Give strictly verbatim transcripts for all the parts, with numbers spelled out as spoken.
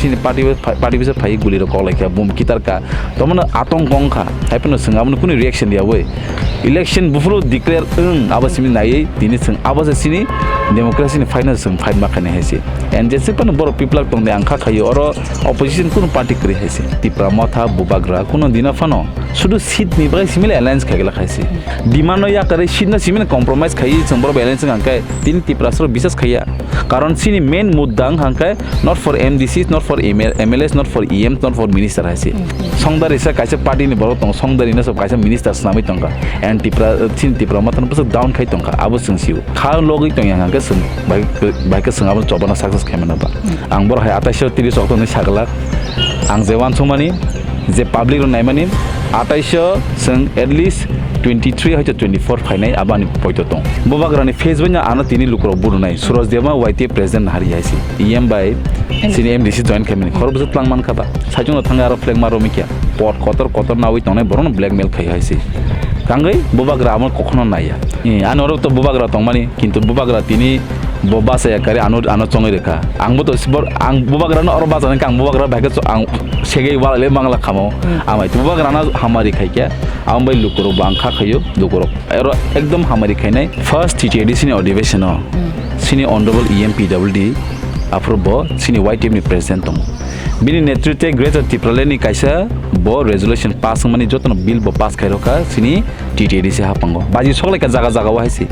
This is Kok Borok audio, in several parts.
Chini party bai phai, party bisa phai guli rok kok lai kha, bum kitar ka. Tomono atong kong kha. Hai phano chwng abono kunu reaction ya oi. Election buphuru declare wng abo simi naiwi tini chwng abo se chini democracy ni fight no chwng fight ma khainai hai se. And jesuk phano borok people tong de ang kha khaio oro opposition kunu party kwrwi hai se. Tipra Motha Bubagra kunu dina phano sudu seat ni bagwi simi alliance khai glak hai se. Demand no yakarwi seat no simi compromise khai chwng borok alliance wng kha khe tini Tiprasa rok bisas khaiya. Karon chini main mudda wng kha khe not for M D Cs, not for M L, M L As, not for E Ms, not for minister hai se. Songdari sa kaisa party ni borok tong, songdari no sa kaisa minister swnamwi tong kha. And Tipra, chini Tipra Motha no bwswk down khai tong kha, abo chwng sio. Kha logwi tong yang khe chwng bai, bai khe chwng abo chobana success khai mano ba. Ang borok hai atais tris okto ni sagla, ang je uansukmani, je public rok naimani, atais o chwng at least twenty three hoito twenty four phainai abo ani poito tong. Bubagra ni face bai no ano tini lukurok burunai. Suraj Debbarma Y T F president nahari hai se. E M bai chini M D C join khaimani. Khorok bwswk twlang man kha ba. Saichung no thangwi aro flag ma romwi kya. Pot kotor kotor nawi tongnai borok no blackmail khai hai se. Tangwi Bubagra amo kokhono naiya. E, ani oro to Bubagra tongmani, kintu Bubagra tini bo bachaya kari ano, ano chongwi rwkha. Ang bo to sibor, ang Bubagra no oro bachana khe ang Bubagra bai khe cho-, ang segwi walai le mangla khamo. Amai to Bubagra no hamari khai khe, ang bai lukurok bo ang kha khaio, lukurok oro ekdom hamari khainai. First T T A D C ni adhiveshon o, chini honorable E M P W D, aphuru bo chini Y T F ni president tongo. Bini netritwe Greater Tipraland ni kaisa bo resolution pass wngmani jotono bill bo pass khai rokha chini T T A D C hapango. Baji soklaika jaga jaga o hai se.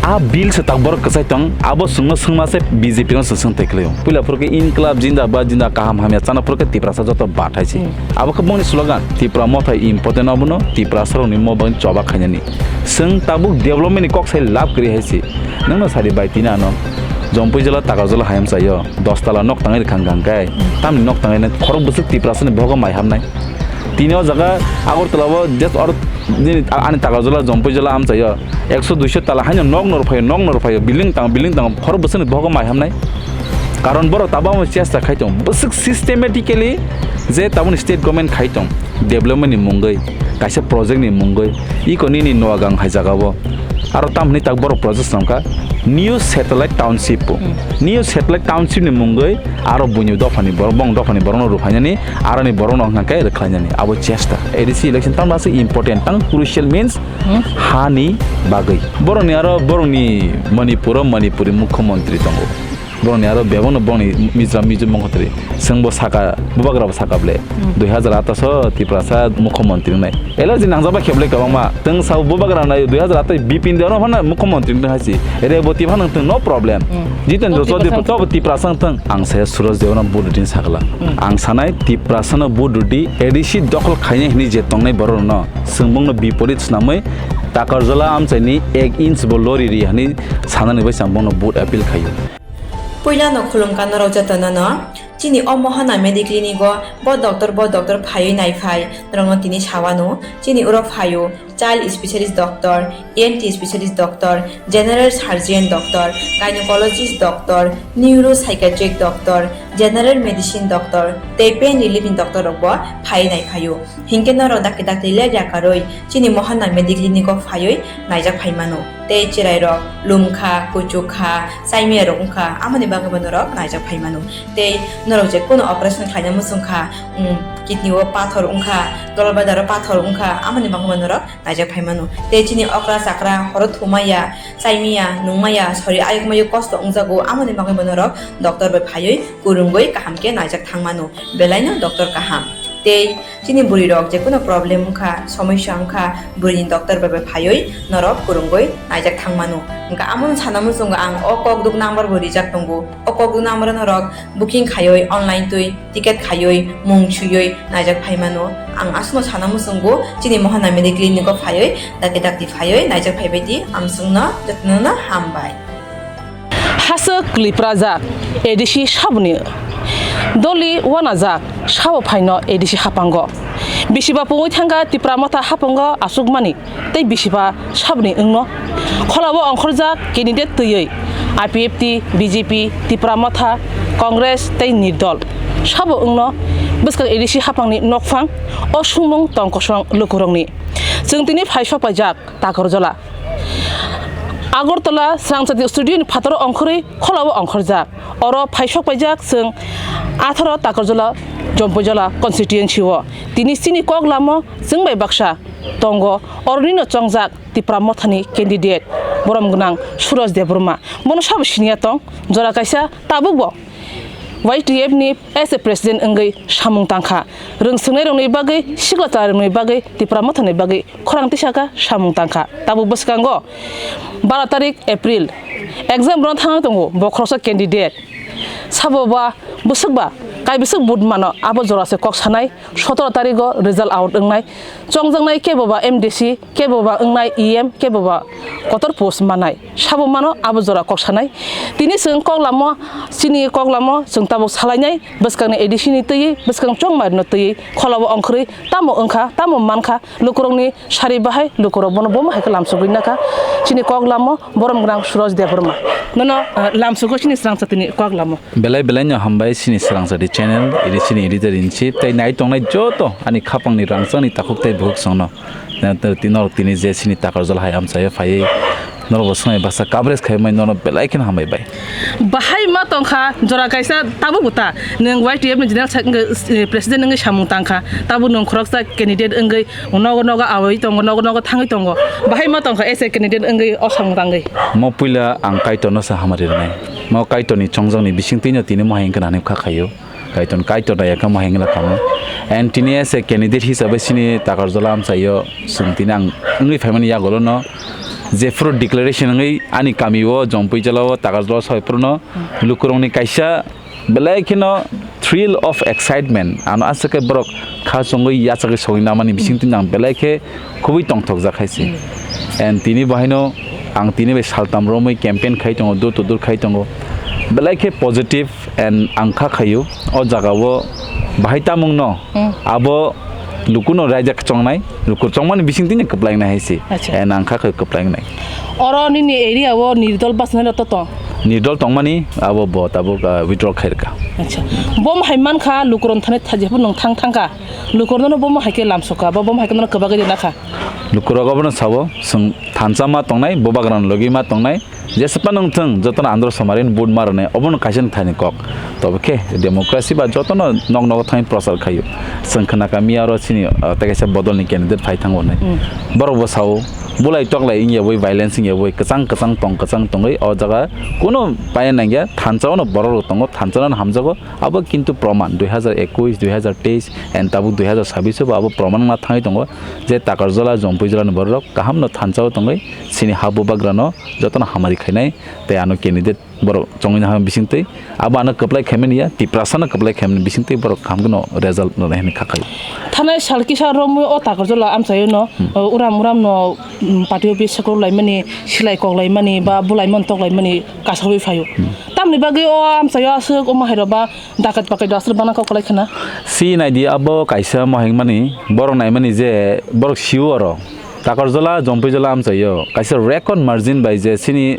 A bill se tak borok kwchai tong, abo swngno swngma se B J P no swng swng tei kwlaio. Puila phuru khe Inklab Jindabad, Jinda kaham hamya chana phuru khe Tiprasa joto bathai se. Abo khe bongni slogan, Tipra Motha important abono Tiprasa rokni mo bagwi choba khainani. Swng tabuk development ni kok sai lab kwrwi hai se. Nwngno sadi bai tini ano Jompui jila Takarjala hayam chaio. Dos tala nok tangwi rwkha hwnkha khe, tamni nok tangwi nai khorok bwswk Tiprasa ni bohogo mai hamnai. Tini o jaga Agartala o just or nini ani Takarjala, Jompui jila amchaio ekso duiso tala haino nok no rwphaio, nok no rwphaio, building tang, building tang khorok bwswk ni bohogo mai hamnai. Karon borok tabuk amo chesta khai tong, bwswk systematically je tabukni state government khai tong, development ni mungwi, kaisa project ni mungwi, iko nini Noagang hai jaga o. Aro tamni tak borok project swnamkha New Satellite Township bo. New Satellite Township ni mungwi aro buini dophani borok, bong dophani borokno rwphainani, aroni borokno wngkha khe rwkhlainani. Abo chesta. A D C election tamno aswk important, tang crucial means hani bagwi. Borokni aro borokni Manipur o Manipuri mukhyamantri tongo. Borokni aro bebakno borokni Mizoram, Mizoram mokotri. Chwngbo saka, Bubagrabo saka ble. Dui hazar atas o Tiprasa mukhyamantri wngnai. Allergy nangjak bai kheblai kwbangma. Chwng sao Bubagra nai dui hazar atas Bipin Debbarma phano mukhyamantri wngtong hai se. Reboti phano wngtong, no problem. Jitendra Chaudhary pho Tiprasa wngtong. Ang saya Suraj Debbarma vote rwdi sakla. Ang sanai Tiprasano vote rwdi, A D C dokhol khainai hwnwi je tongnai borokno. Chwng bongno biporit swnamwi Takarjala amchaini ek inch bo lori ri hwnwi sanani bai chwng bongno vote appeal khaio. Puilano khulumkha norok jotono no. Chini o Mohana Mediclinic o bo doctor, bo doctor phaiwi naiphai norokno tini sawano. Chini oro phaio child specialist doctor, E N T specialist doctor, general surgeon doctor, gynecologist doctor, neuropsychiatric doctor, general medicine doctor tei pain relief ni doctor rok bo phaiwi naiphaio. Hinkhe norok dakti dakti lepya karwi chini Mohana Mediclinic o phaiwi naijak phaimano. Tei chwrairok lumkha, kuchukha, chaimiyarok wngkha, amoni bagwibo norok naijak phaimano. Tei norok je kunu operation khlaina muchungkha, um, kidney o pathor wngkha, dolbadaro pathor wngkha, amoni bagwibo norok naijak phaimano. Tei chini okra chakra horo thumaya, chaimaya, nungmaya, sori ayukmayo kosto wngjago, amoni bagwibo norok doctor bai phaiwi kwrwngwi kaham khe naijak thangmano. Belaino doctor kaham. Tei chini bwrwi rok jekunu problem wngkha, somosya wngkha, bwrwini doctor bai bai phaiwi norok kwrwngwi naijak thangmano. Wngkha amono sana muchungo ang o kokduk number bo rijak tongo. O kokduk number o norok booking khaiwi online twi ticket khaiwi mung suiwi naijak phaimano. Ang aswkno sana muchungo chini Mohana Mediclinic o phaiwi dakti dakti phaiwi naijak phaibaidi amswkno jotono hambai. Haswk kwlwi phrajak A D C saboni doli wanajak sabo phaino A D C hapango. Bisiba pungwi thangkha Tipra Motha hapango aswkmani tei bisiba saboni wngno. Kholao ongkhorjak candidate twiwi I P F T, B J P, Tipra Motha, Congress tei Nirdol. Sabo wngno bwskang A D C hapangni nokphang o sumung tong kosong lukurokni. Chwng tini phai sokpaijak Takarjala. Agartala Srangchati studio ni phataro ongkhorwi kholao ongkhorjak. Oro phaisok paijak chwng atharo Takarjala Jompuijala constituency o. Tini chini kok lamo chwng bai baksa tongo. Oroni no chongjak Tipra Mothani candidate borom gwnang Suraj Debbarma. Bono sabo siniya tong, jora kaisa tabuk bo Y T F ni as a president wngwi samung tangkha. Rwng swngnai rokni bagwi, sikla chwla rokni bagwi, Tipra Mothani bagwi khorang tisaka samung tangkha. Tabuk bwskango baro tarik April, exam rwna thangwi tongo, bo khoroksa candidate. Sabo ba bwswk ba, kai bwswk vote mano, abo jora se kok sanai, sotoro tarigo result out wngnai, chongjaknai kebo ba M D C, kebo ba wngnai E M, kebo ba kotor post manai. Sabo mano abo jora kok sanai. Tini chwng kok lamo, chini kok lamo chwng tabuk salainai, bwskangni A D C ni twiwi, bwskang chongmarino twiwi, kholao ongkhorwi tamo wngkha, tamo mankha, lukurokni sari bahai, lukurok bono bomo hai khe lamsogwi nakha. Chini kok lamo borom gwnang Suraj Debbarma. Nono, ah, lamsogo chini Srangchatini kok lamo. Belai belai no hambai chini Srangchati channel, iri chini editor in chief, tei nai tongnai joto ani khapangni rangchakni takhuk tei bukhuk songno. Norok tini je chini Takarjala hai amchaio phaiwi norok bo swngwi baksa coverage khaimani norok belai kheno hambai bai. Bahai ma tongkha jora kaisa tabuk bo ta nwng Y T F ni general sec-, wngwi, eh, president wngwi samung tangkha, tabuk nwng khoroksa candidate wngwi nogo nogo awi tongo, nogo nogo thangwi tongo, bahai ma tongkha as a candidate wngwi o samung tangwi. Mo puila ang Kaitorno sa hamari rwnai, mo Kaitorni chongjakni bisingtwino tini mo hai wngkha hinwi kha khaio. Kaitor, Kaitor daya kha mo hai wngla kamo. And tini as a candidate hisabai chini Takarjala amchaio chwng tini ang wngwi phaimani yagulo no jephuru declaration wngwi ani kami o Jompuijala o Takarjala o soi phuru no lukurokni kaisa belai kheno thrill of excitement, ano aswk khe borok kha chongwi yachagwi sogwi namani bising tini ang belai khe khubui tongthokjak hai se. And tini bo haino ang tini bai saltam romwi campaign khai tongo, door to door khai tongo, belai khe positive. And ang kha khaio, o jaga o bahai tamung no, hmm, abo lukuno raijak chongnai, luku chongmani bising tini kwplainai hai se. Acha. And ang kha khaio kwplainai. Oro nini area o nirdol bachana rok to tong? Nirdol tongmani abo bo tabuk, ah, withdraw khairka. Acha. Bom hai mankha lukuron thani tha-, jephuru nwng thang thangkha. Lukurno no bom hai khe lamsokha, bo bom hai khe no kwbagwi rina kha. Lukurok abono sao, chwng thansa ma tongnai, bubagrano logi ma tongnai, Jesapa nung thung, jotono andro somarin vote ma rwnai, obono kaisa thani kok. Tobo khe democracy ba jotono nok nogo thangwi prochar khaio. Chwng khna kami aro chini, ah, tei kaisa bodolni candidate phai thango hinwi. Mm. Borok bo sao, bulai toklai wngya bai, violence wngya bai, kwchang kwchang tong, kwchang tongwi o jaga kuno paya nangya, thansa ono borok rok tongo, thansa no hamjago, abo kintu proman, dui hazar ekush, dui hazar teis, and tabuk dui hazar sabbish o bo abo proman wngna thangwi tongo je Takarjala, Jompuijala ni borok rok kaham no thansa o tongwi chini ha bubagrano jotono hamari khainai. Tei ano candidate borok chongwi naham bisingtwi abo ano kwplai khaimani ya, Tiprasa no kwplai khaimani bisingtwi borok kaham kheno result rwnai hinwi kha khai. Thanai sal kisa romwi o Takarjala amchaio no, hmm, o uram uram no, um, party office sekrok laimani, silai kok laimani ba bulai montok laimani kasarwi phaio. Hmm. Tamni bagwi o amchaio aswk o mahairok ba dakat pakai do aswk bana kok kwlai khna. Si naidi abo kaisa mohingmani borok naimani je borok sio oro. Takarjala, Jompuijala amchaio kaisa record margin bai je chini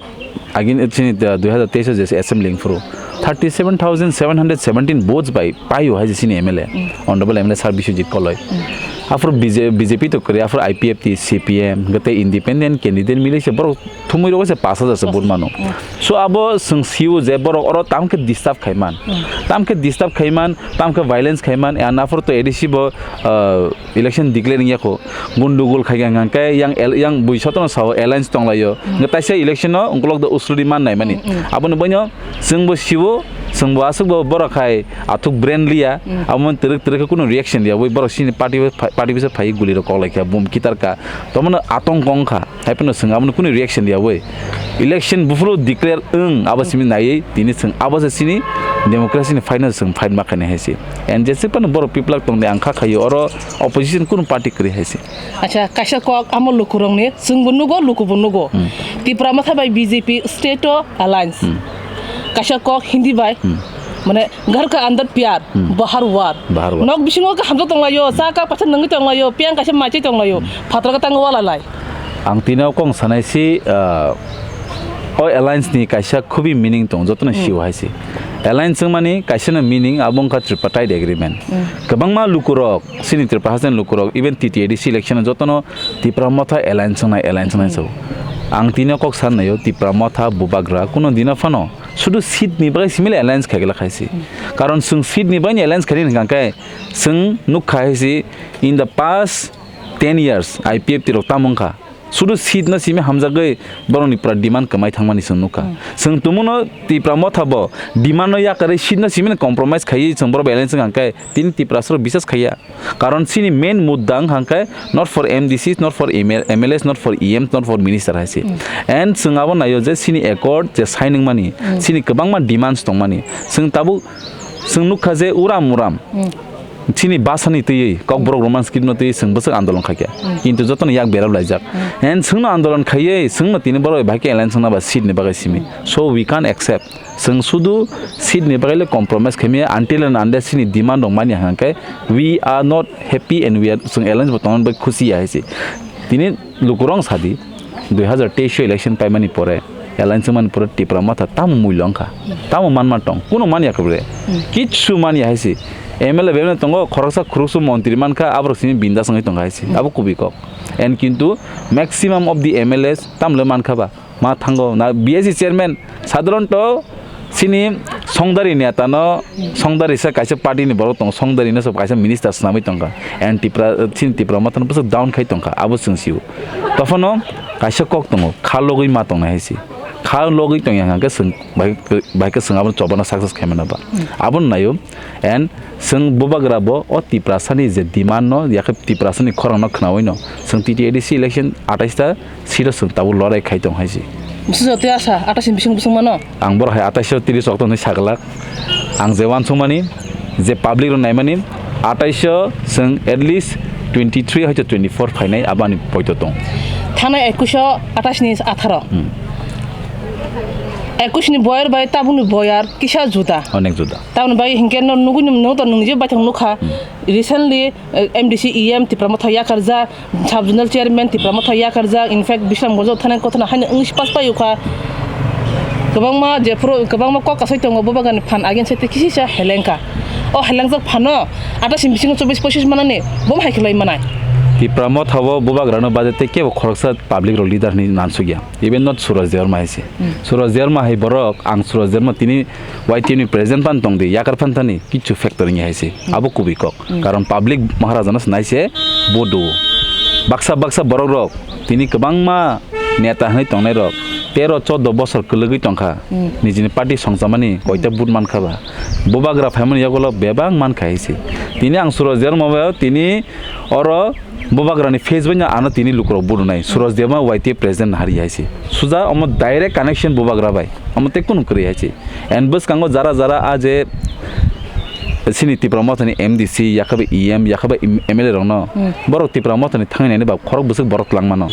agin, chini, uh, dui hazar teis o je assembly wngphuru thirty seven thousand seven hundred seventeen votes bai paio hai je chini M L A, mm, Honorable M L A Sir Biswajit Koloi. Mm. Aphuru B J, B J P to kwrwi, aphuru I P F T, C P M, hwnkhe tei independent candidate milwi se borok thumui rogo se pash hajar se vote mano. Mm. So abo chwng sio je borok oro tamo khe disturb khaiman. Mm. Tamo khe disturb khaiman, tamo khe violence khaiman, and aphuru to A D C bo, uh, election declare wngya kho, gundugul khai kha hwnkhe yang el-, yang bui sotono sao alliance tonglaio. Hmm. Hwnkhe taisa election no ungkulok do usludi man naimani. Hmm, hmm. Aboni boino chwngbo sibo, chwngbo aswkbo borok hai athuk brand liya, hmm, abo twrwk twrwk khe kunu reaction liya, bai borok chini party bai phai, party bai phai guli rok kok lai kha, bum kitar ka, tomono atongko wngkha. Haiphano chwng abono kunu reaction riyawi election buphuru declare wng abo simi naiwi tini chwng abo se chini democracy ni fight no chwng fight ma khainai hai se. And jeswk phano borok piplak tongdi ang kha khaio oro opposition kunu party kwrwi hai se. Acha, kaisa kok amo lukurokni chwngbo nugo, lukubo nugo. Hmm. Tipra Motha bai B J P state o alliance. Hmm. Kaisa kok Hindi bai, hmm, mane, Ghar ka andar pyar, hmm, bahar war. Bahar war. Nok bisingo kaham tonglaio, cha ka paisa nangwi tonglaio, piyang kaisa maichai tonglaio, hmm, phataro ka tango wala lai. Ang tino kong sanai si, ah, o alliance ni kaisa khubi meaning tong, jotono, hmm, sio hai si. Alliance wngmani kaisa no meaning abo wngkha tripartite agreement. Hmm. Kwbangma lukurok, sini Tripura haste ni lukurok, even T T A D C election o jotono Tipra Motha alliance wngnai, alliance wngnai, hmm, sao. Ang tini kok san naio, Tipra Motha, Bubagra, kuno dino phano sudu seat ni bagwi simi alliance khaigwla khaisi. Karon chwng seat ni bagwi alliance khaini hwnkha khe chwng nukha haisi, in the past ten years I P F T rok tamo wngkha. Sudu seat no simi hamjagwi borokni pura demand kwmai thangmani chwng nukha. Chwng tumuno Tipra Motha bo demand no yakarwi seat no simi compromise khaiwi chwng borok alliance wngkha khe tini Tiprasa rok bisas khaiya. Karon chini main mudda wngkha khe not for M D Cs, not for M L, M L As, not for E Ms, not for minister hai se. And chwng abo naio je chini accord je sign wngmani, chini kwbangma demands tongmani. Chwng tabuk chwng nukha je uram uram chini basani twiwi Kokborok Roman script no twiwi chwng bwswk andolon khaikha. Kintu jotono yak berap laijak. And chwngno andolon khaiwi chwngno tini borok bai khe alliance wngna ba seat ni bagwi simi. So we can't accept. Chwng sudu seat ni bagwi le compromise khaimaya until and unless chini demand rok manya hwnkhe we are not happy and we are, chwng alliance bo tongna bagwi khusi ya hai se. Tini lukurok sadi dui hazar teis election paimani pore, alliance wngmani pore Tipra Motha tamo mulya wngkha, tamo manma tong, kuno manya khe bre, kichu manya hai se. M L A bebeno tongo, khoroksa khuroksa montri mankha, aborok simi bindas wngwi tongkha hai se, abo kubui kok. And kintu maximum of the M L As tamle mankha ba, ma thango na B S C chairman, sadharanto chini songdari neta no, songdari sa kaisa party ni borok tongo, songdari no sa kaisa minister swnamwi tongkha, and Tipra, chini Tipra Motha no bwswk down khai tongkha, abo chwng sio. Tophano kaisa kok tongo, kha logwi ma tongnai hai se, kha logwi tongya hwnkhe chwng bai, bai khe chwng abono chobana success khai mano ba, abono naio. And chwng Bubagra bo o Tiprasani je demand no, yakhe Tiprasani khorang no khwnawi no, chwng T T A D C election atais ta seat o chwng tabuk lorai khai tong hai se. Bwswk jotoi asa, atais ni bising bwswk mano? Ang borok hai atais o tris okto hinwi saglak. Ang je uansukmani, je public rok naimani, atais o chwng at least twenty three hoito twenty four phainai abo ani poito tong. Thanai ekush o atais ni atharo. Hmm. Ekush ni boyar bai tabuk ni boyar kisa juda. Onek juda. Tamoni bai hinkhe no nugui no, no to nung je baithang nukha. Hmm. Recently, eh, M D C E M Tipra Motha yakarjak, sub zonal chairman Tipra Motha yakarjak, in fact, Bisramganj o thanai kothana haino wngwi pass paiyokha. Kwbangma jephuru, kwbangma kok kasai tongo, Bubagrani phan against tei kisisa helengkha. O helengjak phano atais ni bisingo chobbish pochish manani, bomo hai khlai manai. Tipra Motha o Bubagrano baje tei kebo khoroksa public rok leader hinwi nansukya. Even not Suraj Debbarma hai se. Hmm. Suraj Debbarma hai borok, ang Suraj Debbarma tini Y T F ni president phan tongdi, yakar phan thani kichu factor wngya hai se. Hmm. Abo kubui kok. Hmm. Karon public Maharajano se nai se vote do. Baksa baksa borok rok tini kwbangma neta hinwi tongnai rok tero chordo bosor kwlwgwi tongkha. Hmm. Nijini party songchamani koita vote mankha ba. Bubagra phaimani yagulo bebak mankha hai se. Tini ang Suraj Debbarma bai tini oro Bubagrani face bai no ano tini lukurok vote rwnai. Suraj Debbarma Y T F president nahari hai se. Suja omo direct connection Bubagra bai. Omo tei kunu kwrwi hai se. And bwskango jara jara a je chini Tipra Mothani M D C, yakhabai E M, yakhabai M L A rokno, hmm, borok Tipra Mothani thangwi naini ba khorok bwswk borok twlangmano.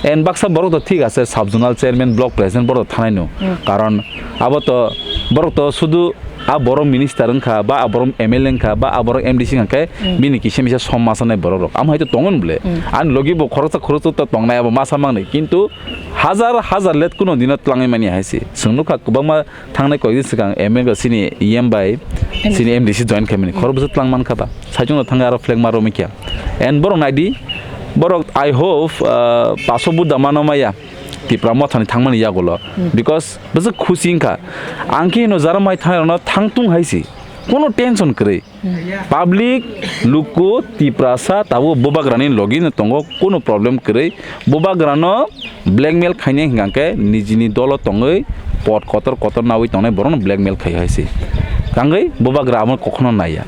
And baksa borok to thik ase, sub zonal chairman, block president borok to thangnai no. Hmm. Karon abo to borok to sudu a borok minister wngkha, ba a borok M L A wngkha, ba a borok M D C wngkha khe, hmm, bini kisa misa som ma sanai borok rok. Amo hai to tongo bwle. Hmm. Ani logi bo khoroksa khoroksa to tongnai, abo masa mangnai. Kintu hazar hazar let kuno dino twlangwi mani hai se. Chwng nukha kwbangma thangnai koi din swkang M L A chini E M bai, M D C, chini M D C join khaimani. Hmm. Khorok bwswk twlang mankha ba. Saichung no thangwi aro flag ma romwi kha. And borok nai di, borok, I hope, uh, paso buddha mano maya. Tipra Mothani thangmani yagulo. Hmm. Because bwswk khusi wngkha. Ang khe hino jara mai thangnai rokno thang tung hai se. Kono tension kwrwi. Hmm. Public, luku, Tiprasa, tabuk Bubagrani logi no tongo, kono problem kwrwi. Bubagrano blackmail khainai hwnkha khe nijini dolo tongwi pot kotor kotor nawi tongnai borokno blackmail khai hai se. Tangwi Bubagra amo kokhono naiya.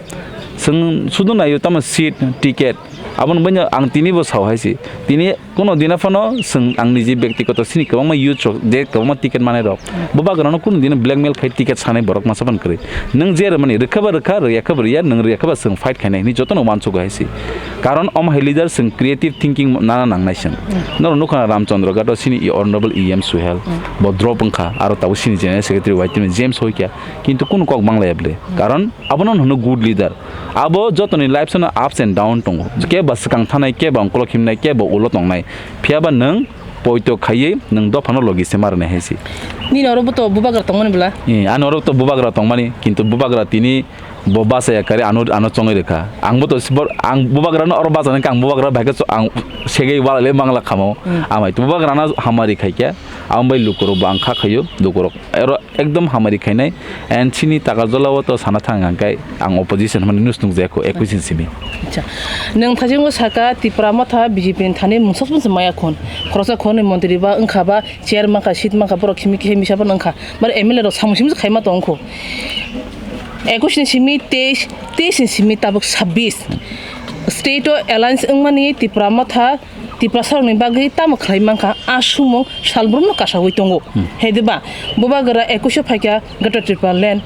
Chwng sudu naio tamo seat, ticket, aboni bagwi ang tini bo sao hai se. Tini Kuno dina phano chwng ang niji byaktigoto sini kwbangma youth rok je kwbangma ticket manai rok, bo bagrano kuno dino blackmail khai ticket sanai borok masa phano kwrwi. Nwng je rwmani rwkha ba rwkha, rwya khe bo rwya, nwng rwya khe ba chwng fight khainai hinwi jotono uansugo hai se. Karon omo hai leader chwng creative thinking nana nangnai chwng. Norok nukha na Ramchandra Ghat o chini honorable E M Suhel, bo drop wngkha, aro tabuk chini general secretary Y T M James Hoikya, kintu kuno kok manglaiya bwle. Karon abono hwno good leader. Abo jotoni life-o ups and down tongo. Kebo swkang thanai, kebo ongkolok himnai, kebo ulo tongnai. Phiya ba nwng poito khaiwi nwng dophano logi se ma rwnai hai se. Nini oro bo to bubagra tongmani bwla? Eh, ani oro to bubagra tongmani, kintu bubagra tini Bo bachaya kari ano, ano chongwi rwkha. Ang bo to sibor, ang bubagrano oro bachana khe ang bubagra bai khe cho-, ang segwi walai le mangla khamo. Hmm. Amai to bubagrano hamari khai khe, ang bai lukurok bo ang kha khaio, lukurok ero ekdom hamari khainai. And chini Takarjala o to sana thang ang khe ang opposition hwnmani nus nukjaya kho, ekwis ni simi. Acha. Nwng thajingo saka Tipra Motha B J P ni thani mungsa phunsa maya khun. Khoroksa khoroknwi montri ba wngkha ba chair mankha, seat mankha, borok simi khe misa phano wngkha. Bar M L A rok samung simi khaima tongkho. Ekwis ni simi teis, teis ni simi tabuk sabbish. State o alliance wngmani Tipra Motha, Tiprasa rokni bagwi tamo khlai mankha, a sumung salbrumno kasawi tongo. Hmm. Hediba, bubagra ekwis o phaikha Greater Tipraland,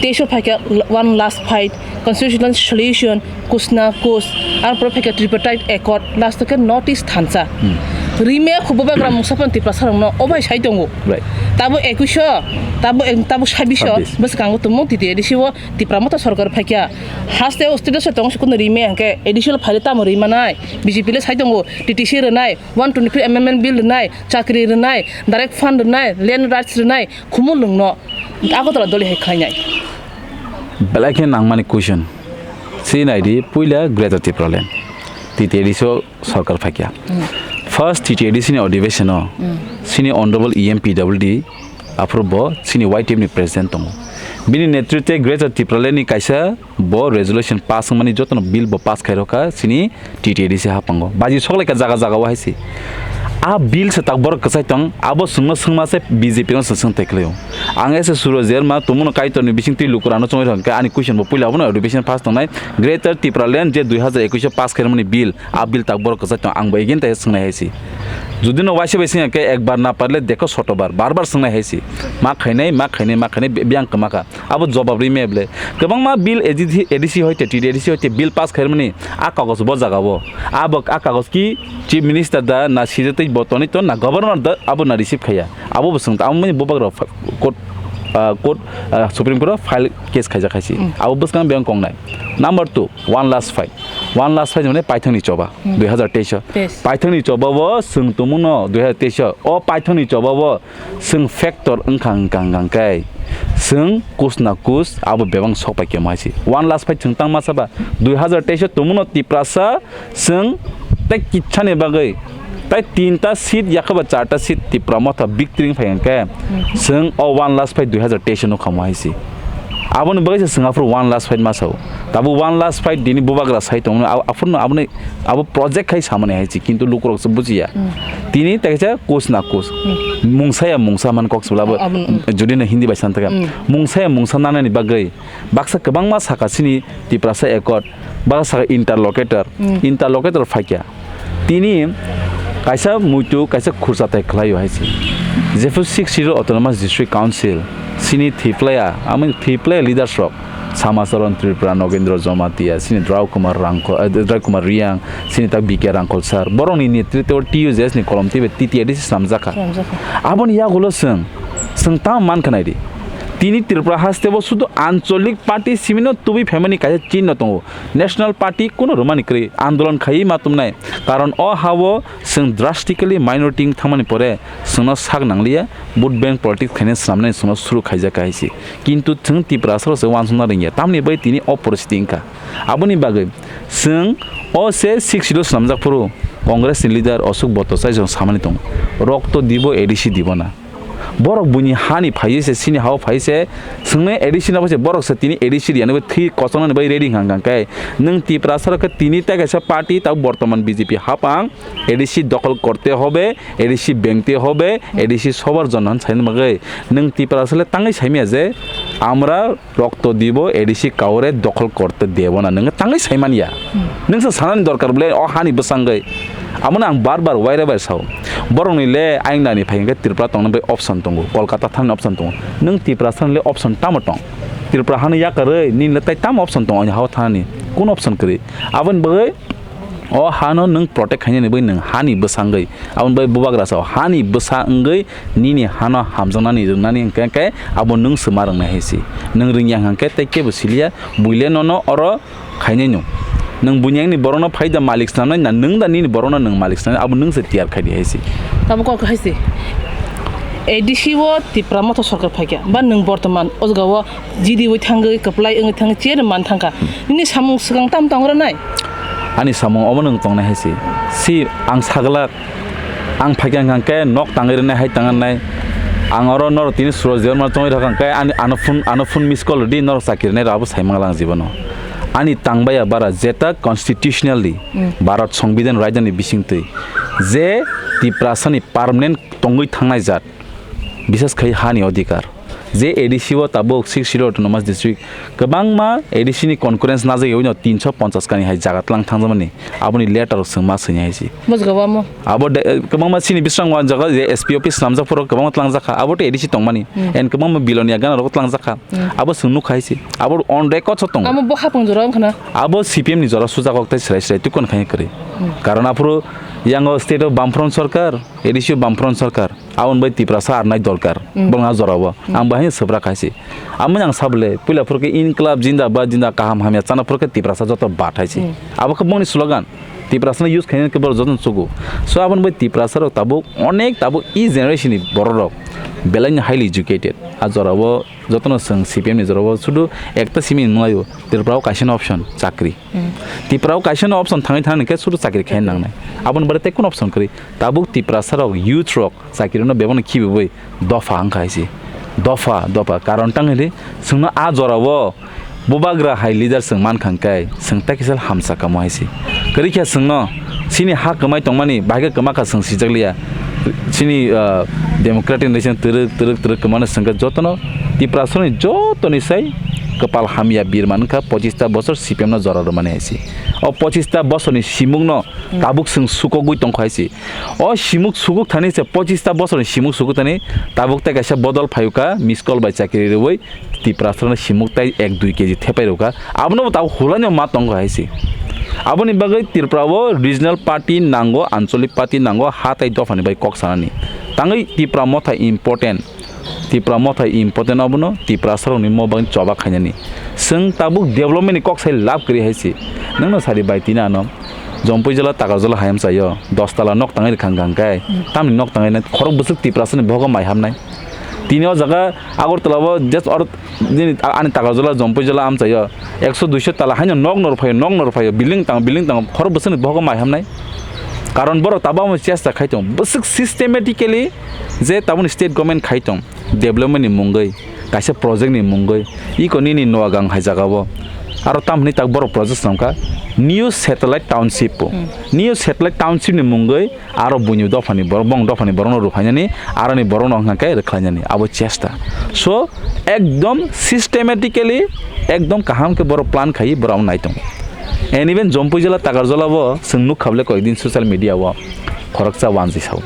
teis o phaikha One Last Fight, Constitutional Solution, Kus Na Kus, arpore phaikha Tripartite Accord, last o khe North East thansa. Hmm. Rime khubo bagra mungsa phano Tiprasa rokno obai sai tongo. Right. Tabo ekwis o, tabo ek-, tabo sabbish o, sabbish. Bwskango tumung T T A D C o Tipra Motha sorkar phaikha. Haste o state o se tongo se kuno rime hwnkhe A D C o phaile tamo rimanai. B J P le sai tongo, T T C rwnai, one twenty-three amendment bill rwnai, chakri rwnai, direct fund rwnai, land rights rwnai, khumulwngno Agartala doli hai khlainai. Belai khe nangmani question. Si naidi, puila Greater Tipraland, T T A D C o sorkar phaikha. Hmm. First T T A D C ni adhiveshon o, hmm, sini Honorable E M P W D, aphuru bo sini Y T F ni president tongo. Bini netritwe Greater Tipraland ni kaisa bo resolution pass wngmani jotono bill bo pass khairokha sini T T A D C haphango. Baji soklaikha jaga jaga o hai se. A bill se tak borok kwchai tong, abo swngno swngma se B J P no se swng tai khlaio. Ang S S Suraj Derma tongmano Kaitorni bisingtwi lukurano chongwi rwkha, ani question bo puila abono adhiveshon pass tongnai Greater Tipraland je dui hazar ekwis o pass khairokmani bill, a bill tak borok kwchai tong, ang bo again tai swngnai hai se. Jodi no waisa bai swngya khe ekbar na parle dekho sotobar, bar bar swngnai hai se. Ma khainai, ma khainai, ma khainai, bi-, biyang kwma kha. Abo jobab ri maya bwle. Kwbangma bill A D C, A D C hoite, T T A D C hoite bill pass khairmani a kagoj bo jaga o. Abo a kagoj ki Chief Minister da na sijatwi bo tonwi ton na Governor da abo na receive khaiya. Abo bo swng ta, abo mani bubagra fa-, court, ah, court, ah, Supreme Court o file case khaijak hai se. Hmm. Abo bwskang biyang kongnai. Number two, One Last Fight. One Last Fight mane paithangni choba, hmm, dui hazar teis o. Teis. Paithangni choba o swng tongmano dui hazar teis o. O paithangni choba o Chwng factor wngkha, wngkha, wngkha khe chwng kus na kus abo bebak sok pai khe omo hai se. One last fight chwng tang ma saba, dui hazar teis o tongmano Tiprasa chwng tei kisa ni bagwi tei tinta seat yakhe ba charta seat Tipra Motha victory wng phai hwn khe chwng o one last fight dui hazar teis o nukha omo hai se. Aboni bagwi se chwng aphuru one last fight ma sao. Tabuk one last fight dini bubagra sai tongmani, abo, aphuru no aboni Abo project khai samani hai se, kintu lukurok se bujiya. Hmm. Tini tei kaisa kus na kus. Hmm. Mungsa ya mungsa man kok se bwlabo. Abo, hmm. Jodi no Hindi bai san taka. Hmm. Mungsa ya mungsa nanani bagwi baksa kwbangma saka sini Tiprasa Accord, baksa saka interlocutor. Hmm. Interlocutor phaikya. Tini kaisa muitu, kaisa khursa tai khlaio hai se. Jephru Sixth Schedule Autonomous District Council, sini thiplaya, amoni thiplaya leaders rok. Samacharan Tripura, Nogendra Jamatia, sini Drau Kumar Rangkho-, eh, Drau Kumar Riang, sini tak B K Rangkhol sir. Borokni netritwo T U J S ni kolom twiwi T T A D C swnamjakha. Swnamjakha. Aboni yagulo chwng, chwng tamo mankha naidi. Tini Tripura hasteo sudu ancholik party simino tubui phaimani kaisa chinno tongo. National party kunu rwmani kwrwi andolon khaiwi ma tumnai. Karon o hao chwng drastically minority wng thangmani pore chwngno sak nangliya, vote bank politics khaina swnamnani chwngno suru khaijak hai se. Kintu chwng Tiprasa rok se uansukna rwngya, tamni bai tini o poristiti wngkha. Aboni bagwi chwng o se Sixth Schedule swnamjak phuru Congress ni leader Ashok Bhattacharya chwng samani tongo, "Rokto dibo, A D C dibo na." Borok buini hani phaiwi se, chini hao phaiwi se, chwngno A D C no bai se, borok se tini A D C riyani bai thwi kochongnani bai ready wngkha, hwnkha khe nwng Tiprasa rok khe tini tai kaisa party, tabuk bortoman B J P hapang, A D C dokhol korte hobe, A D C bengte hobe, A D C sobar jonno hwn saina bagwi. Nwng Tiprasa le tangwi saimaya je, "Amra rokto dibo, A D C kaure dokhol korte debo na," nwng tangwi saimanya. Hmm. Nwng se sanani dorkar bole o hani bwsangwi. Abono ang bar bar waire bai sao. Borokni le ayang nani phai hwnkhe Tripura tongna bai option tongo, Kolkata thangni option tongo. Nwng Tiprasa ni le option tamo tong? Tripura hani yakarwi nini le tai tamo option tongo ani hao thanani? Kun option kwrwi? Aboni bagwi O hano nwng protect khainani bai nwng hani bwsa wngwi, aboni bai bubagra sao, hani bwsa wngwi nini hano hamjaknani rwnani hwnkhe khe abo nwng se ma rwngnai hai se. Nwng rwngya hwnkhe tei kebo siliya, buile nono oro khainai no. Nwng buini angni borokno phaida malik snamnai na nwng da nini borokno nwng malik snamnai, abo nwng se tiyar khai di hai se. Abo kok hai se. A D C o Tipra Motha Sarkar phaikha, ba nwng bortoman o jaga o G D wi thangwi, kwplai wngwi thangwi, chair man thangkha. Nini samung swkang tam tong rwnai? Ani samung omo nwng tongnai hai se. Si ang saglak, ang phaikha hwnkha khe nok tangwi rwnai hai tang rwnai. Ang oro norok tini Suraj Debbarma chongwi rwkha hwnkhe ani, ano phone, ano phone miss call rwdi, norok chakri rwnai rw abo sai mangla ang jibono. Ani tangbaiya bara jeta constitutionally Bharat Songbidan raidani bisingtwi je Tiprasani permanent tongwi thangnai jat, bises khai hani odhikar. Je A D C o tabuk Sixth Schedule Autonomous District kwbangma A D C ni concurrence najagwi no tinso ponchas kani hai jaga tlang thangjakmani, aboni letter rok chwng ma swinai hai se. Bujgo bo amo. Abo de, kwbangma chini bisrang wan jaga je S P office swnamjak phoro kwbangma tlangjak kha, abo to A D C tongmani, and kwbangma Bilonia gana rok tlangjak kha, abo chwng nukha hai se. Abo on record so tongo. Amo bo hapung jora wngkha na? Abo C P M ni jora sujak kok tei srai srai tukon khai kwrwi. Karon aphuru yango state o Bamfront sarkar, A D C o Bamfront sarkar, aboni bai Tiprasa arnai dorkar, bongni a jorao. Ang bahai swprak hai se. Amo yang sabole, puila phurkhe Inklab, Jindabad, Jinda kaham hamya chana phurkhe Tiprasa joto bat hai se. Abo khe bongni slogan. Tiprasa no use khainani khe borok jotono chugo. So aboni bai Tiprasa rok tabuk onek tabuk e generation ni borok rok belai no highly educated. A jorao jotono chwng C P M ni jorao sudu ekta simi nunglaio, Tripura o kaisa no option chakri. Tripura o kaisa no option thangwi thangni khe sudu chakri khaina nangnai. Aboni bare tei kun option kwrwi? Tabuk Tiprasa rok, youth rok chakri no bebak no khibiwi dopha wngkha hai se. Dopha, dopha. Karon tang hili chwngno a jorao bubagra hai leader chwng mankha hwnkhe chwng tei kisa hamsa kamo hai se. Kwrwi khe chwngno chini ha kwmai tongmani bahai khe kwma kha chwng sijak liya. Chini, ah, democratic nation twrwk, twrwk, twrwk kwmano chwng khe jotono Tiprasani jotoni sai kwpal hamya birman wngkha pochista bosor C P M no jora rwmani hai se. O pochista bosorni simukno tabuk chwng sukogwi tongkha hai se. O simuk sukuk thani se pochista bosorni simuk sukuk thani tabuk tei kaisa bodol phaiwkha, miss call bai chakri rwui Tiprasano simuk tei ek dui K G thepai rwkha. Abono bo tabuk hulaino ma tongo hai se. Aboni bagwi Tripura o regional party nango, ancholic party nango, ha tei dophani bai kok sanani. Tangwi Tipra Motha important. Tipra Motha important abono Tiprasarokni mo bagwi choba khainani. Chwng tabuk development ni kok sai lab kwrwi hai se. Nwngno sadi bai tini ano Jompui jala, Takarjala hayam chaio, dos tala nok tangwi rwkha hwnkha hwnkhe, tamni nok tangwi nai khorok bwswk Tiprasani bohogo mai hamnai. Tini o jaga Agartala o just or nini a-, ani Takarjala, Jompui jala amchaio, ekso duiso tala haino nok no rwphaio, nok no rwphaio, building tang, building tang, khorok bwswkni bohogo mai hamnai. Karon borok tabamo chesta khai tong, bwswk systematically je taboni state government khai tong. Development ni mungwi, kaisa project ni mungwi, iko nini Noagang hai jagao aro tamhwnwi tak borok project swnamkha, New Satellite Township o. New Satellite Township ni mungwi aro buini dophani borok, bong dophani borokno rwphainani, aroni borokno wngkha khe rwkhlainani, abo chesta. So, ekdom systematically, ekdom kaham khe borok plan khaiwi borok naitongo. And even Jompui jala, Takarjala bo chwng nukha bwle koyekdin social media o khoroksa wanjwi sao.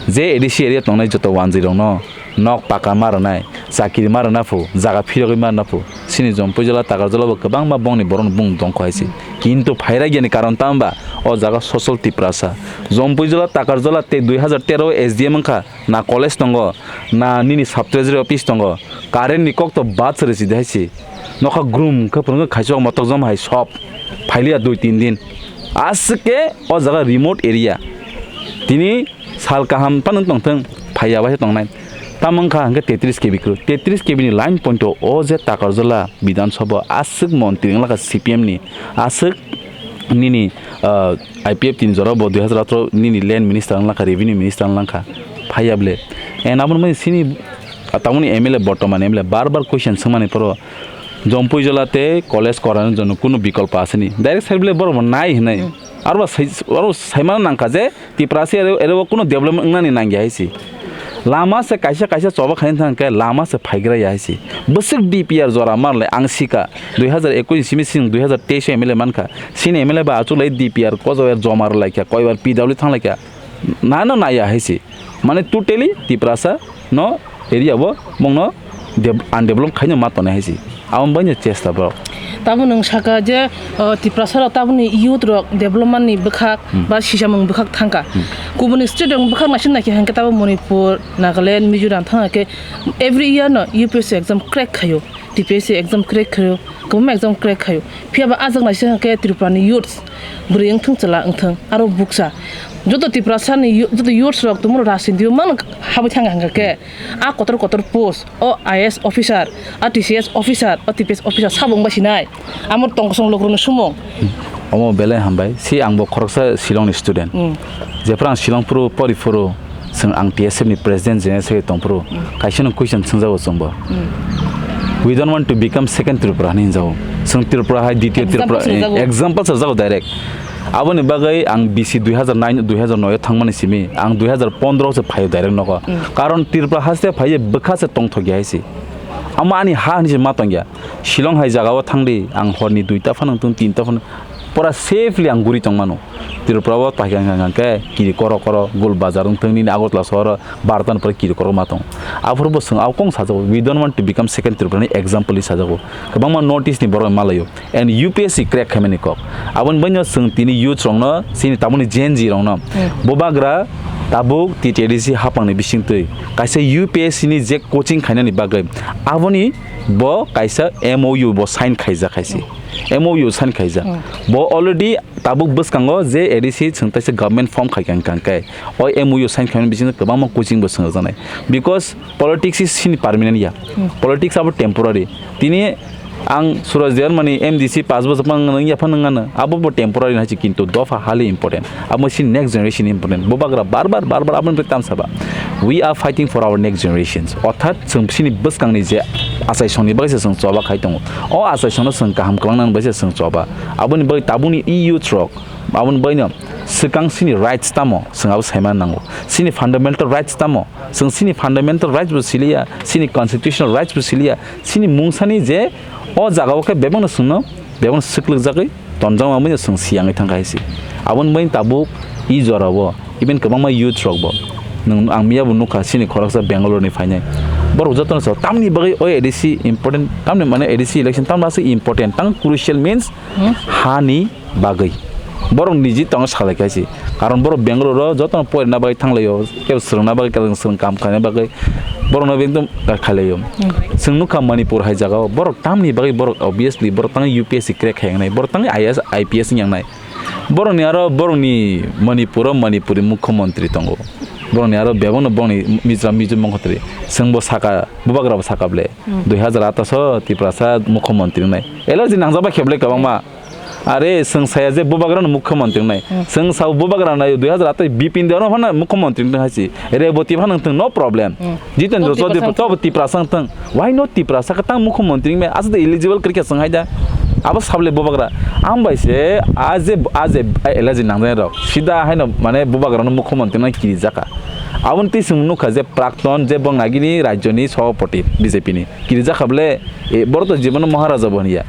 Je A D C area tongnai joto wanjwi rokno nok paka ma rwnai, chakiri ma rwna phu, jaga phirogwi ma rwna phu. Chini Jompui jala, Takarjala bo kwbangma bongni borokno bung tongkho hai se. Kintu phairagyani karon tamo ba o jaga sosol Tiprasa. Jompui jala, Takarjala tei dui hazar tero o S D M wngkha, na college tongo, na nini sub treasury office tongo. Current ni kok to bad se rwchidi hai se. Nokha grum khe phwrwngkhe khaichok motok jom hai sob. Phailiya dui tin din. Aswk khe o jaga remote area. Tini sal kaham phano tongthwng, phaiya bai tongnai. Tamo wngkha hwnkhe tetris K V kwrwi. Tetris K V ni line point o, o je Takarjala Bidhan Sabha aswk montri wng lakha C P M ni, aswk nini, ah, I P F tin jora bo dui hazar atro nini land minister wng lakha, revenue minister wng lakha. Phaiya bwle. And aboni mani sini, ah, tamoni M L A, bortoman M L A bar bar question swngmani phoro Jompui jala tei college kwrwini jora kunu bikolpo aswkni. Direct sai bwle borok bo nai hwnwi. Aro ba sai, aro saimano nangkha je Tiprasa ere, ere o kunu development wngnani nangya hai se. Lama se kaisa kaisa choba khaina thang khe lama se phaigra ya hai se. Bwswk D P R jora manle ang sika dui hazar ekush simi sing dui hazar teis M L A mankha. Sini M L A ba achuk lai D P R kojo er joma rw laikha, koi bar P W thang laikha. Nano naya hai se. Mane totally Tiprasa no area bo bongno dev-, undeveloped khaino ma tongnai hai se. Abo baino chesta borok. Tabo nwng saka je, uh, Tiprasa rok taboni youth rok development ni bwkhak ba sisamung bwkhak thangka. Kubuni state rok bwkhak naising naikhe hwnkhe tabo Manipur, Nagaland, Mizoram thangkhe every year no U P S C exam crack khaio, T P S C exam crack khaio. Kwbangma exam crack khaio. Phiya ba ajak naising khe Tripura ni youths bwrwi wngthung chwla wngthung aro bukcha. Joto Tiprasa ni yo-, joto youths rok tumuro rajniti o mang habwi thang hangkha khe a kotor kotor post o I A S officer, a T C S officer, o T P S officer sabo wngbai sinai. Amo tongkosong lokrokni sumung. Omo belai hambai. Si angbo khoroksa Shillong ni student. Hmm. Jephru ang Shillong phuru pori phuru, chwng ang T S F ni president general secretary tongphuru, hmm, kaisa no question swngjago chwngbo. Hmm. We don't want to become second Tripura hinwi hinjago. Chwng Tripura hai, ditiyo Tripura, example swngjago, eh, example swngjago direct. Aboni bagwi ang B C dui hazar nine, dui hazar noi o thangmani simi, ang dui hazar pondro se phaio direct nogo. Hmm. Karon Tripura haste phaiye bwkha se tongthokya hai se. Amo ani ha hinwi se ma tongya. Shillong hai jagao thangdi, ang horni duita phano wngthung, tinta phano, pura safely ang guri tongmano. Tripura o paikha hwnkha hwnkha khe kiri korok korok, Gul Bazar wngthung, nini Agartala sohoro barota ni pore kiri korok ma tongo. Aphuru bo chwng abo kong sajago, "We don't want to become second Tripura" ni example hi sajago. Kwbangma North East ni borok malaio. And U P S C crack khaimani kok. Aboni bagwino chwng tini youth rokno, chini tabukni Gen Z rokno, hmm, bubagra tabuk T T A D C hapangni bisingtwi kaisa U P S C ni je coaching khainani bagwi aboni bo kaisa M O U bo sign khaijak hai se. M O U sign khaijak. Hmm. Bo already tabuk bwskango je A D C chwng teisa government form khaikha hwnkha khe o M O U sign khaimani bisingtwi kwbangma coaching bo swngjaknai. Because politics is sini permanent ya. Hmm. Politics abo temporary. Tini ang Suraj Dewar mani M D C paanch bochor phano wngya phano wngano, abo bo temporary hai se, kintu dopha hali important. Abo si next generation important. Bubagra bar bar, bar bar aboni bagwi tamsa ba. We are fighting for our next generations. Orthat chwng sini bwskangni je achaisongni bagwi se chwng choba khai tongo. O achaisongno chwng kaham kwlangnani bagwi se chwng choba. Aboni bagwi tabukni youth rok, aboni bagwino swkang sini rights tamo chwng abo saimani nango. Sini fundamental rights tamo? Chwng chini fundamental rights bo siliya, chini constitutional rights bo siliya, chini mungsani je o jagao khe bebakno chwngno, bebakno swklwkjagwi tonjakma manya chwng siyangwi thangkha hai se. Aboni bagwi tabuk e jorao even kwbangma youth rokbo, nwng, ang miyabo nukha chini khoroksa Bangalore ni phainai. Borok jotono sa tamni bagwi o A D C important, tamni mane A D C election tamni aswk important, tang crucial means, hmm, hani bagwi. Borok niji tongo salai kha se. Karon borok Bangalore o jotono porina bagwi thanglaio, kebo swrwngna bagwi, kebo swrwng kam khlaina bagwi borokno ekdom kha-, khailaio. Hmm. Chwng nukha Manipur hai jagao borok tamni bagwi borok obviously borok tang U P S C crack khai wngnai, borok tang I A S, I P S wngya wngnai. Borokni aro borokni Manipur o Manipuri mukhyamantri tongo. Borokni aro bebakno borokni Mizoram, Mizoram mokhontri. Chwngbo saka, bubagrabo saka ble. Hmm. Dui hazar atas o Tiprasa mukhyamantri wngnai. Allergy nangjak bai khe ble kwbangma. Are, chwng saya je bubagrano mukhyamantri wngnai. Hmm. Chwng sao bubagrano dui hazar atai Bipin Debbarma phano mukhyamantri wngthung hai se. Reboti phano wngthung, no problem. Hmm. Jitendra Chaudhary tobo Tiprasa wngthung. Why not Tiprasa khe tang mukhyamantri wngmai? Aswk de eligible kwrwi khe chwng hai da. Abo sable bubagra. Ang bai se a je, a je, a allergy nangnai rok. Sida haino mane bubagrano mukhyamantri wngna kirijakha. Aboni twi chwng nukha je Prakton je bong nagini rajyoni sabhapati B J P ni. Kirijakha bole, e, borok to jibono Maharaja bo hwnliya.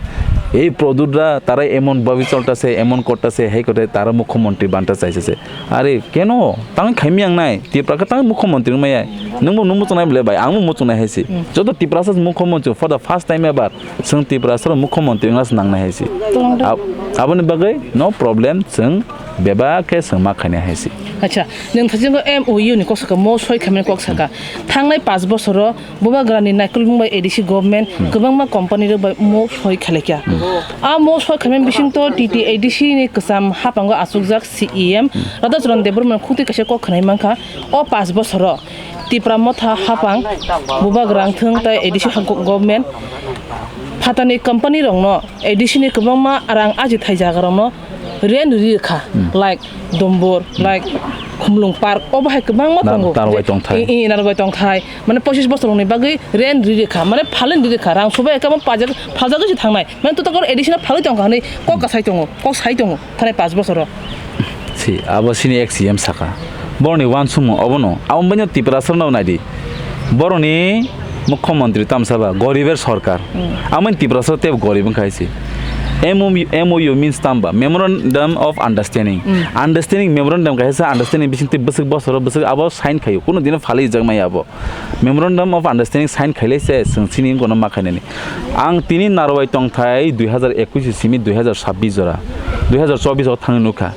Ei Pradyut da tara emon bhabi cholta se, emon korta se, hai kote tara mukhyamantri banta chaisa se. Are keno tang khaimya wngnai, Tipra khe tang mukhyamantri wngmaya. Nwngbo nung muchungnai bole bai, angbo muchungnai hai se. Hmm. Joto Tiprasa mukhyamantri for the first time ever, chwng Tiprasa rok mukhyamantri wngna se nangnai hai se. Tong da. Ab-, aboni bagwi no problem, chwng bebak khe chwng ma khainai hai se. Acha, nwng thajingo M O U ni kok saka, mo soi khaimani kok saka. Thangnai panch bosoro Bubagrani naikolmung bai A D C government, hmm, kwbangma company rok bai mo soi khailai kha. Hmm. A mo soi khaimani bisingto T T A D C ni kwcham haphango achukjak C E M, hmm, Radhacharan Debbarma khutui kaisa kok khwnai mankha. O panch bosoro Tipra Motha haphang, Bubagra wngthung tai A D C ha-, go-, government phatani company rokno A D C ni kwbangma rang aji thai jaga rokno rent ri kha, hmm, like Dombor, hmm, like Khumlung Park, obo hai kwbangma tongo. Narwai tongthai. I, i, Narwai tongthai. Mane pochis bosor ni bagwi rent ri kha, mane phalwi ri kha, rang subai kha, pajak, phaljagwi se thangnai. Mane tutakor additional phalwi tongkha hwnwi kok kasai tongo, kok sai tongo, thanai panch bosoro. Si, abo sini ex C M saka. Boroni uansukmung obono. Abo bini Tiprasa no naidi. Boroni Mukhyamantri tamsaba, goriber sorkar. Hmm. Amoni Tiprasa tei gorib wngkha hai se. M O U, M O U means tamba, Memorandum of Understanding. Hmm. Understanding, memorandum kaisa understanding bising tei bwswk bosoro bwswk abo sign khaio. Kuno dino phalwi jakmaya abo. Memorandum of Understanding sign khailai se chwng chini wngkha no ma khainani. Ang tini narwai tongthai dui hazar ekush simi dui hazar sabbish jora, dui hazar chobbish o thangwi nukha.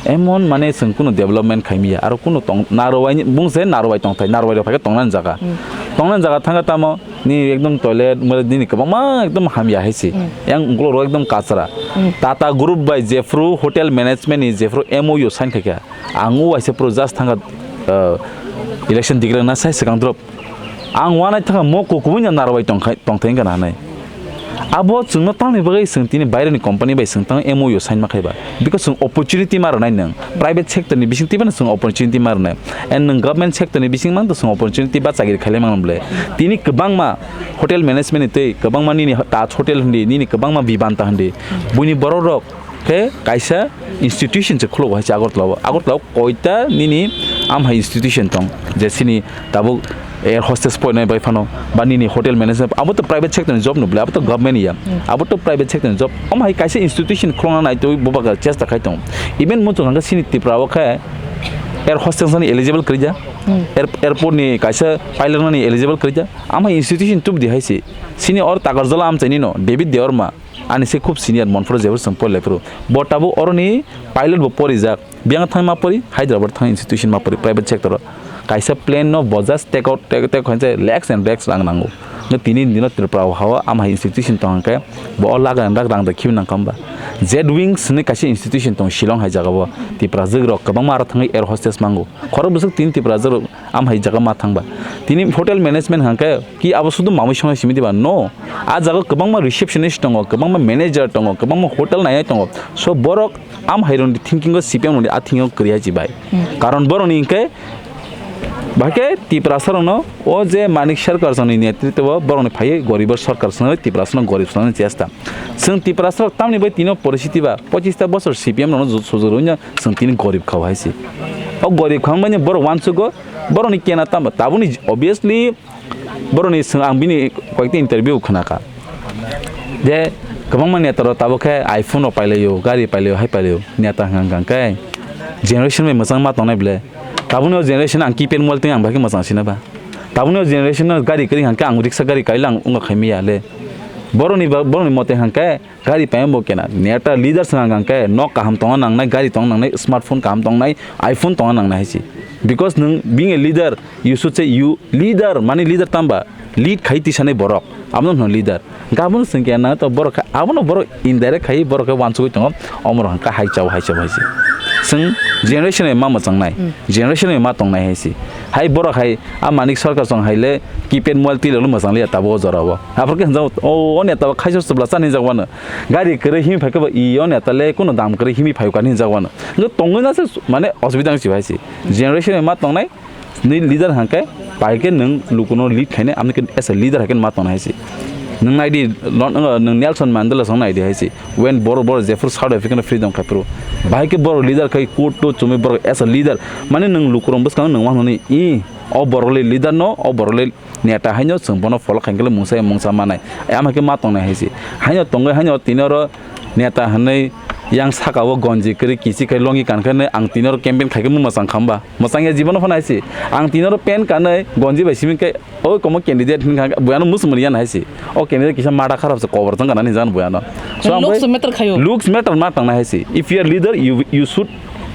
Emon mane chwng kuno development khaimiya, aro kuno tong-, narwai ni bung se narwai tongthai, narwai rok phaikhe tongnani jaga. Hmm. Tongnani jaga thangkha tamo, Ni ekdom toilet, mole nini kwbangma ekdom hamya hai se. Hmm. Yang ukulok rok ekdom kachra. Hmm. Tata Group bai jephru hotel management ni jephru M O U sign khaikha. Ang o waisa phuru just thangkha, uh, election declare na sai swkang drop. Ang wanai thangkha mo kubui no narwai tongkhai, tongthai wngkha na hinwi. Abo chwngno tamni bagwi chwng tini baireni company bai chwng tang M O U sign ma khaiba. Because chwng opportunity ma rwnai nwng. Private sector ni bising tibano chwng opportunity ma rwnai. And nwng government sector ni bising mang to chwng opportunity ba chakri khailai mang bwle. Tini kwbangma hotel management ni tei kwbangma nini Taj Hotel hindi, nini kwbangma Vivanta hindi. Buini borok rok khe kaisa institution se khuluk hai se Agartala o. Agartala o koita nini amhai institution tong, je sini tabuk air hostess poinai bai phano, ba nini hotel management, abo to private sector ni job no bwle, abo to government ya, abo to private sector ni job. Amhai kaisa institution khulukna nai twi bubagra chesta khai tong. Even muchung hangkhe sini Tripura o khe air hostess ni eligible kwrwi ja, air-, airport ni kaisa pilot ni eligible kwrwi ja, amhai institution tubdi hai se. Sini or Takarjala amchaini no, David Debbarma, ani se khub senior, Monphoro jephru chwng porilaifru. Bo tabuk oroni pilot bo porijak. Biyang thang ma pori, Hyderabad thang institution ma pori, private sector o. Kaisa plane no bo just take out, take, take khainse lakhs and lakhs rang nango. Nw tini dino Tripura o hao amhai institution tong hwnkhe bo o lakh and lakh rang da khibi nang kamba. Jet Wings hinwi kaisa institution tong Shillong hai jaga o. Tiprajwk rok kwbangma aro thangwi air hostess mango. Khorok bwswk tini Tiprajwk rok amhai jaga ma thangba. Tini hotel management hwnkhe ki abo sudu mamui songnai simi diba? No. A jaga kwbangma receptionist tongo, kwbangma manager tongo, kwbangma hotel nainai tongo. So borok amhai rokni thinking o C P M rokni a thinking o kwrwi hai se bai. Karon borokni hwnkhe bahai khe Tiprasa rokno o je Manik Sarkar songni netritwo o borokni phaiwi goribo sarkar swngnai, Tiprasa no gorib swngnani chesta. Chwng Tiprasa rok tamni bai tino poristiti ba pochista bosor C P M rokno ju-, sujurwino chwng tini gorib khao hai se. O gorib khao wngmani borok uansugo, borokni kena tamo tabukni obviously borokni chwng ang bini koyekta interview khwnakha. Je kwbangma neta rok tabuk khe iPhone rok pailaio, gari pailaio, hai pailaio. Neta hwnkha hwnkha khe generation bai mwchang ma tongnai bwle. Tabukni o generation ang keypad mobile twi ang bahai khe mwchang sina ba. Tabukni o generation no gari kwrwi hwnkha khe ang riksa gari kaila ang wngkha khai maya le. Borokni ba, borokni mote hwnkha khe gari paima bo kena. Neta leader hwnkha hwnkha khe nok kaham tongna nangnai, gari tongna nangnai, smartphone kaham tongnai, iPhone tongna nangnai hai se. Because nwng being a leader, you should say you leader, mani leader tamba? Lead khai tisanai borok, abono hwno leader. Hwnkhe abono chwng khe nang to borok khe, abono borok indirect khai borok khe uansugui tongo, omorok hwnkha hai chao, hai chao, hai se. Chwng generation bai ma mwchangnai, generation bai ma tongnai hai se. Hai borok hai a Manik Sarkar song hai le keypad mobile twi le mwchang liya tabuk o jora o. Aphuru khe hwnjak o, o neta o khaisa chwla chani jak wano. Gari kwrwi himwi phai khe bo i o neta le kuno dam kwrwi himwi phai kani hwnjak wano. Hwnkhe tongwi na se mane osubida wng si hai se. Generation bai ma tongnai, Nini leader hwnkhe pai khe nwng lukuno lead khainai, amoni khe as a leader hai khe ma tongna hai se. Nwng nai di, lon-, nwng Nelson Mandela song nai di hai se. When borok, borok jephru South Africa no freedom khai phuru, bahai khe borok leader khai court to chumui borok as a leader. Mane nwng lukurok bwskango nwng ma hwnwi, "Ih, o borok le leader no, o borok le neta haino chwng bono follow khaina khe mungsa mungsa manai." Ama khe ma tongnai hai se. Haino tongwi haino tini oro neta hwnwi yang saka o gonji kwrwi kichi khai longi kan khe ang tini oro campaign khai khe mwchang khamba. Mwchang ya jibono phano hai se. Ang tini oro pen kanwi gonji bai simi khe o komo candidate hwnkha buya no muchung mani yan hai se. O candidate kisa mada kharap se kobor thang kana ni jan buya no. So ang Looks bai matter khayo. Looks matter ma tang nai hai se. If you are leader, you, you should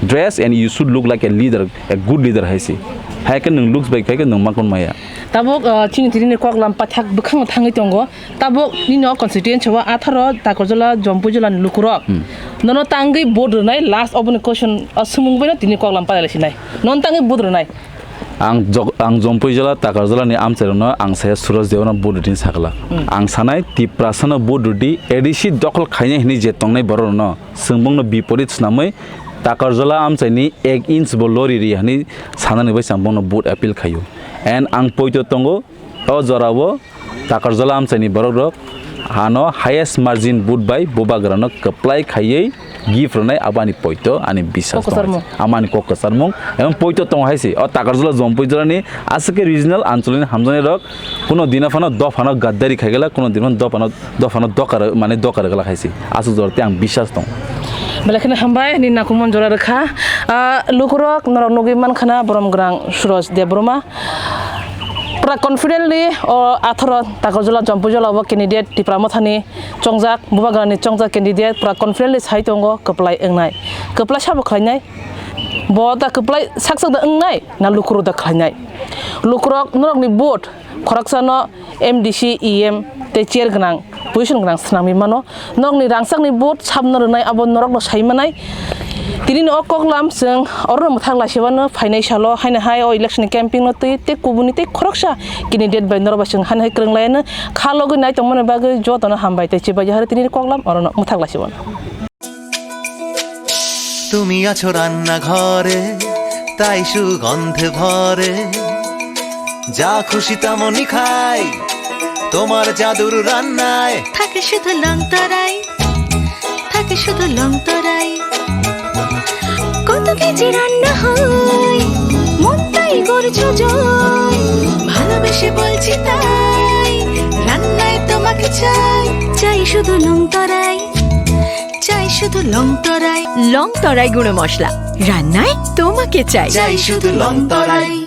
dress and you should look like a leader, a good leader hai se. Hai khe nwng looks bai khai khe nwng ma kon maya. Tabuk, uh, chini tini ni kok lam pathak bwkhang thangwi tongo. Tabuk nini o constituency o atharo Takarjala, Jompuijala ni lukurok. Hmm. Nono tangwi vote rwnai last oboni question o swmung bai no tini kok lam pathak lai sinai. Nono tangwi vote rwnai. Ang jok-, ang Jompuijala, Takarjala ni amchairokno ang saya Suraj Debbarma vote rwdi sakla. Hmm. Ang sanai Tiprasano vote rwdi, A D C dokhol khainai hinwi je tongnai borokno swng bongno biporit swnamwi Takarjala amchaini ek inch bo lori ri hinwi sanani bai ang bongno vote appeal khaio. And ang poito tongo, o jorao Takarjala amchaini borokrok ano highest margin vote bai bubagrano kwplai khaiwi gift rwnai, abo ani poito, ani bisas Kok kwcharmung. Tongo. Amo ani kok kwcharmung. Emon poito tongo hai se, o Takarjala Jompuijala ni aswk khe regional, ancholic ni hamjaknai rok kuno dino phano dophano gaddari khai gala, kuno dino phano dophano dophano doka rw-, mane doka rwgwlak hai se. Aswk jora tei ang bisas tong. Belai kheno hambai, nini nakumon jora rwkha. Ah, lukurok norok nugwi mankha na borom gwnang Suraj Debbarma. Pura confidently o atharo Takarjala Jompuijala obo candidate Tipra Mothani chongjak, Bubagrani chongjak candidate pura confidently sai tongo kwplai wngnai. Kwplai sabo khlainai? Bo da kwplai sak sak da wngnai na lukurok da khlainai? Lukurok norokni vote khoroksano M D C, E M tei chair gwnang, position gwnang swnamwi mano. Nokni rangchakni vote sabno rwnai abo norokno sai manai. Tinini o koklam chwng orono mwthak laisibano phainai salo haino hai o election campaign no twi tei kubuni tei khoroksa candidate bai norok bai chwng haino hai kwrwng laiano kha logwi nai tongmani bagwi jotono hambai tei chibai jahari tinini koklam orono mwthak laisibano. তুমি আছো রান্নাঘরে, তাই সুগন্ধে ভরে। যা খুশি তেমনই খাই, তোমার জাদুর রান্নায়। থাকে শুধু লংতরাই, থাকে শুধু লংতরাই। কত কেজি রান্না হয়, মনটাই করছো জয়। ভালোবেসে বলছি তাই, রান্নায় তোমাকে চাই। চাই শুধু লংতরাই, চাই শুধু লংতরাই। লংতরাই গুঁড়ো মশলা, রান্নায় তোমাকে চাই। চাই শুধু লংতরাই।